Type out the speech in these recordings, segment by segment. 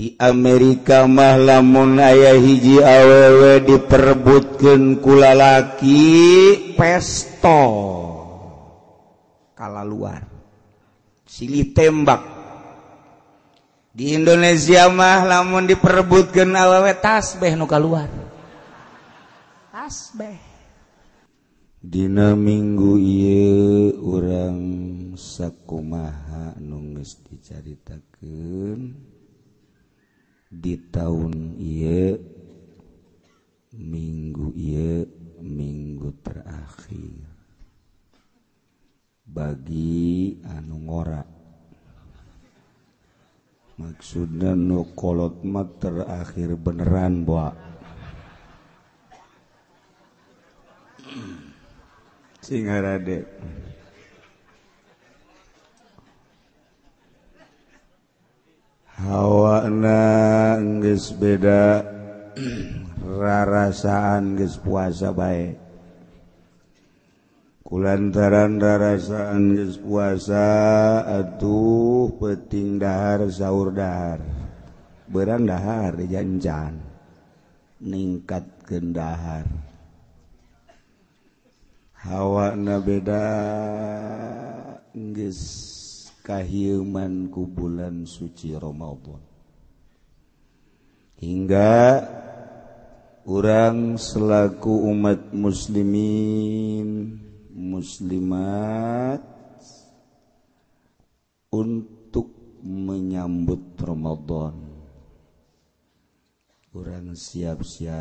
Di Amerika mah lamun aya hiji awewe diperebutkeun ku lalaki pestol kalaluar silih tembak. Di Indonesia mah lamun diperebutkeun awewe tasbeh nu kaluar. Tasbeh. Dina minggu ieu urang sakumaha nu geus dicaritakeun di tahun ieu minggu ieu minggu terakhir bagi anu ngora, maksudna nu kolot mah terakhir beneran boa. Sing harade hawana geus beda, rarasaan geus puasa bae. Kulantaran rarasaan geus puasa atuh peuting dahar sahur dahar. Beurang dahar dijanjan ningkatkeun dahar. Hawana beda geus kahieuman ku bulan suci Ramadan. Hingga urang selaku umat muslimin muslimat untuk menyambut Ramadan, urang siap-siap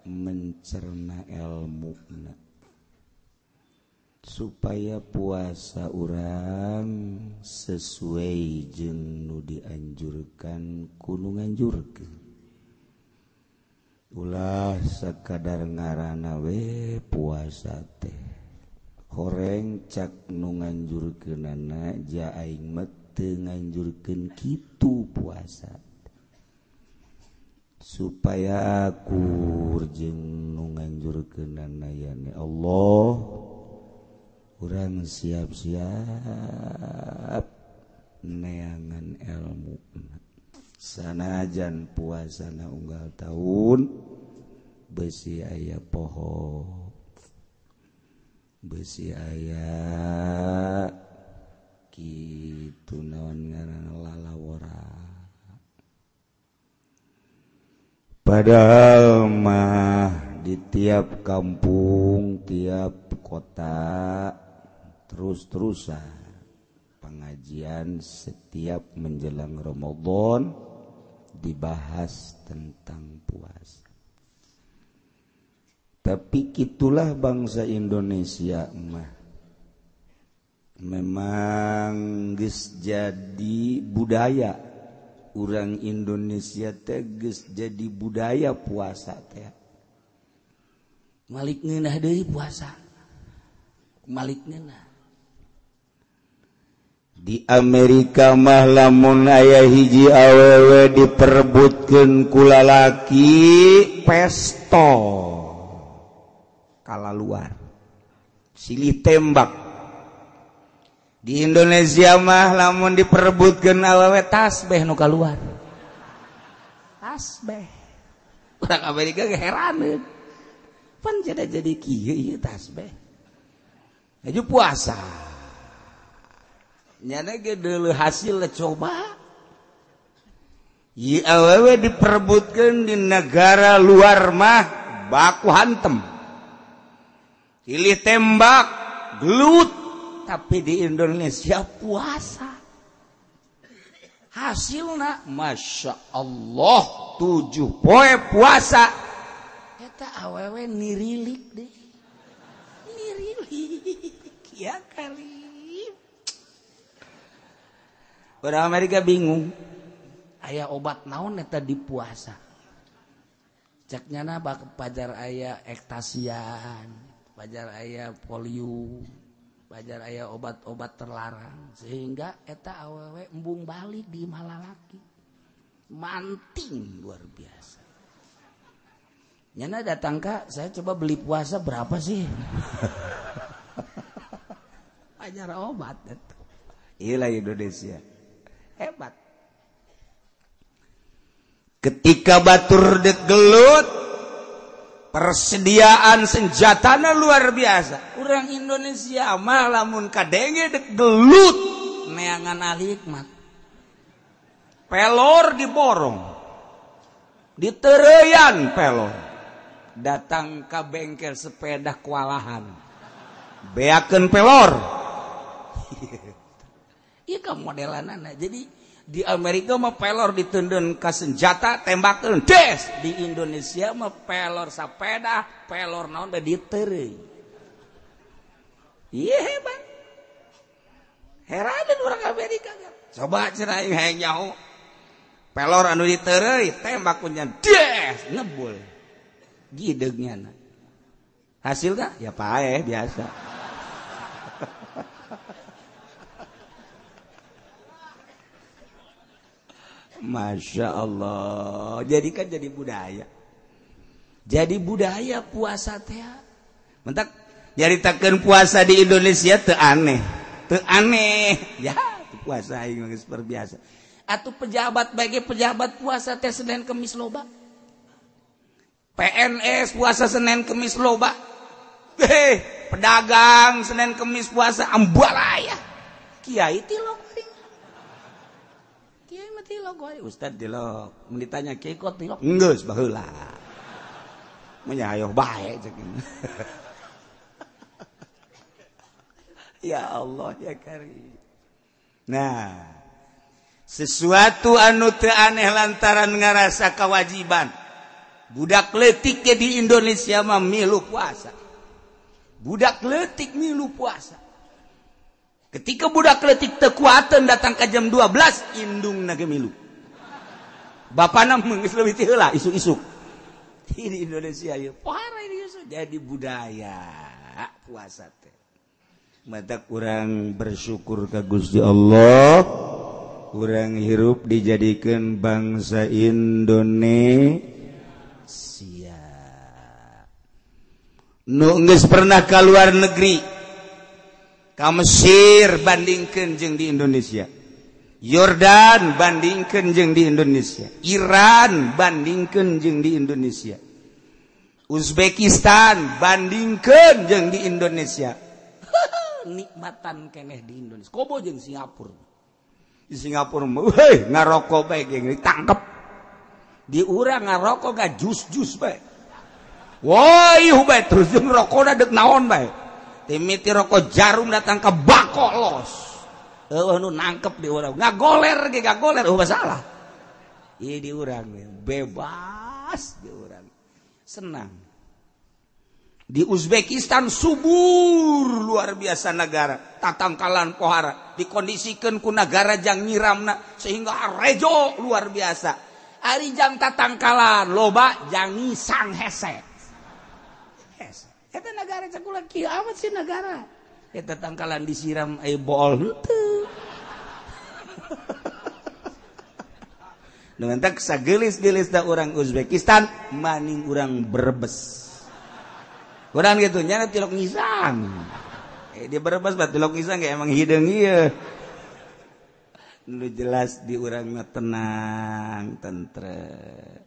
mencerna ilmu supaya puasa urang sesuai jeung nu dianjurkan ku nu nganjurkeun. Ulah sakadar ngaranna we puasa teh horeng cak nu nganjurkeunana ja aing mah teu nganjurkeun kitu puasa supaya akur jeung nu nganjurkeunana yani Allah. Urang siap-siap neangan ilmu sanajan puasana unggal tahun besi aya poho, besi aya kitu naon ngaranna lalawora. Padahal mah di tiap kampung, tiap kota terus-terusan pengajian setiap menjelang Ramadan dibahas tentang puasa. Tapi itulah bangsa Indonesia mah memang geus jadi budaya. Urang Indonesia teh geus jadi budaya puasa teh. Malik ngeunah deui puasa. Malik ngeunah. Di Amerika mah lamun aya hiji awewe diperebutkeun ku lalaki pestol kalaluar silih tembak. Di Indonesia mah lamun diperebutkeun awewe tasbeh nu kaluar. Tasbeh. Urang Amerika ge heraneun. Pan jadi kieu ieu tasbeh. Aju puasa. Nyana ge deuleu hasil coba. Ieu awewe diperebutkeun di negara luar mah baku hantem. Pilih tembak, gelut. Tapi di Indonesia puasa. Hasilna Masya Allah 7 poe puasa. Eta awewe nirilik deh. Nirilik ya kali. Orang Amerika bingung. Aya obat naon eta di puasa. Cek nyana bak pajar aya ektasian, pajar aya polio, pajar aya obat-obat terlarang sehingga eta awewe embung balik di malalaki. Manting luar biasa. Nyana datang kak, saya coba beli puasa berapa sih? Pajar obat itu. Iyalah Indonesia. Hebat. Ketika batur dek gelut, persediaan senjatana luar biasa. Urang Indonesia mah lamun kadenge dek gelut neangan ahli hikmat. Pelor diborong, ditereyan pelor. Datang ke bengkel sepeda kewalahan, beakeun pelor. Ieu ka modelanana. Jadi di Amerika mah pelor ditendun ka senjata tembakeun des. Di Indonesia mah pelor sepeda, pelor naon bae ditereuy. Ieu hebat. Heraneun urang Amerika. Coba cenah aing hayang nyaho. Pelor anu ditereuy tembak nya des ngebul. Gideugnya. Hasilnya ya paeh biasa. Masya Allah. Jadi kan jadi budaya. Jadi budaya puasa teh. Mentak nyaritakeun puasa di Indonesia teu aneh. Teu aneh. Ya, puasa aing geus biasa. Atuh pejabat bagi pejabat puasa teh Senin Kemis loba. PNS puasa Senin Kemis loba. Heh, pedagang Senin Kemis puasa ambalaya. Kiai tilok aing. Kiai mah tilok wae, ustad tilok. Mun ditanya kiai kok tilok? Geus baheula. Mun hayoh bae cek. Ya Allah ya Karim. Nah, sesuatu anu teu aneh lantaran ngarasa kewajiban. Budak leutik di Indonesia mah milu puasa. Budak leutik milu puasa. Ketika budak leutik teu kuateun datang ka jam 12, indungna ge milu. Bapana geus leuwih ti heula isuk-isuk. Di Indonesia ieu pohara ini jadi budaya puasa teh. Mata kurang bersyukur ka Gusti Allah, kurang hirup dijadikan bangsa Indonesia. Nu geus pernah ka luar negeri, ka Mesir bandingkeun jeung di Indonesia, Yordan bandingkeun jeung di Indonesia, Iran bandingkeun jeung di Indonesia, Uzbekistan bandingkeun jeung di Indonesia. Nikmatan keneh di Indonesia. Kobo jeung Singapura. Di Singapura mah heuh ngarokok bae geng ditangkep. Di urang ngarokok ga jus-jus bae. Woi bae terus jeung rokona deuk naon bae. Timiti rokok jarum datang ke bako los. Eueuh nu nangkep di urang. Ngagoler ge ngagoler eueuh masalah. Ieu di urang bebas di urang. Senang. Di Uzbekistan subur luar biasa negara, tatangkalan pohara dikondisikan ku negara jang nyiramna sehingga rejo luar biasa. Ari jang tatangkalan loba jang ngisang hese. Hese. Eta negara cakula kieu amat sih negara. Eta tangkalan disiram ai bool henteu. Dengan tak sagelis-gelis da urang Uzbekistan maning urang Brebes. Kurang gitu nyana tilok ngisang. Dia Brebes bat tilok ngisang kayak emang hideung ieu. Nu jelas di urang mah tenang, tentrem.